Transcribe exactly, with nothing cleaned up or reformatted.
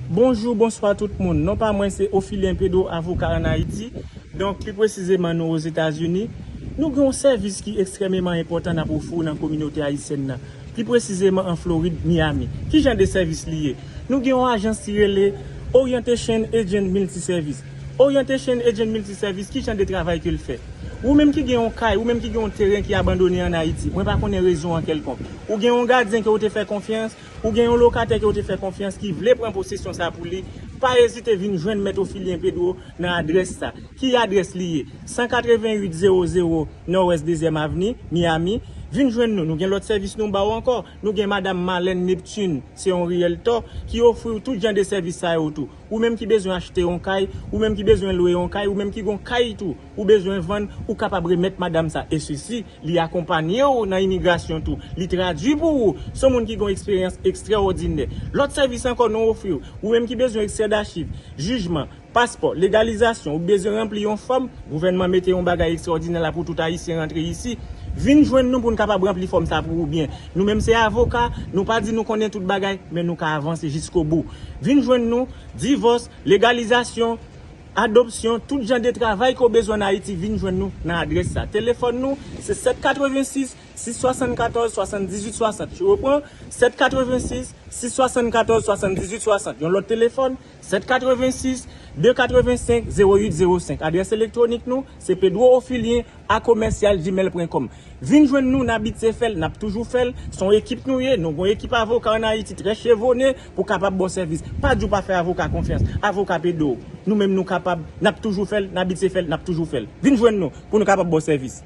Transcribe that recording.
Bonjou, bonswa tout moun. Non pa mwen se Ofilien Pedro, avoka ann Ayiti. Donk, pli presizeman, nou Ozetazini. Nou gen yon sèvis ki ekstrèmeman enpòtan n ap ofri w nan kominote ayisyèn nan. Pli presizeman, an Florid, Miami. Ki jan de sèvis li ye? Nou gen yon ajans ki rele Orientation Agent Multiservice. Orientation Agent Multiservice, ki jan de travay ke l fè? Ou menm ki gen yon kay, ou menm ki gen yon teren ki abandone ann Ayiti, mwen pa konnen rezon an kèlkonk. Ou gen yon gadyen ke w te fè konfyans, ou gen yon lokatè ke w te fè konfyans ki vle pran posesyon sa pou li, pa ezite vin jwenn Mèt Ofilien Pedro nan adrès sa. Ki adrès li ye? San katrevenn uit zewo zewo Nòdwès dezyèm Avni, Miami. Vin jwenn nou. Nou gen lòt sèvis nou ba w ankò. Nou gen Madanm Marlène Neptune, se yon riyèltò ki ofri w tout jan de sèvis sa yo tou. Ou menm ki bezwen achte yon kay, ou menm ki bezwen lwe yon kay, ou menm ki gon kay tou, ou bezwen vann, ou kapab remèt madanm sa. E sesi, li akonpanye w nan imigrasyon tou. Li tradui pou ou. Se yon moun ki gon eksperyans ekstraòdinè. Lòt sèvis ankò nou ofri w. Ou menm ki bezwen ekstrè dachiv, jijman, paspò, legalizasyon, ou bezwen ranpli yon fòm, gouvènman mete yon bagay ekstraòdinè la pou tout Ayisyen rantre isi. Vin jwenn nou pou n kapab ranpli fòm sa pou ou byen. Nou menm se avoka, nou pa di nou konnen tout bagay, men nou ka avanse jiskobou. Vin jwenn nou, divòs, legalizasyon, adopsyon, tout jan de travay ke w bezwen ann Ayiti, vin jwenn nou nan adrès sa. Telefòn nou, se sèt katrevensis, sis swasannkatòz, swasanndizuit swasant. Je reprends, sèt katrevensis, sis swasannkatòz, swasanndizuit swasant. Yon lòt telefòn, sèt katrevensis, de katrevensenk, zewo uit zewo senk. Adrès elektwonik nou, se pedro ofilien a commercial gmail point com. Vin jwenn nou, n abitye fè l, n ap toujou fè l. Se yon ekip nou ye, nou gon ekip avoka ann Ayiti trè chevone pou kapab ba w sèvis. Pa di w pa fè avoka konfyans. Avoka Pedro, nou menm nou kapab, n ap toujou fè l, n abitye fè l, n ap toujou fè l. Vin jwenn nou pou nou kapab ba w sèvis.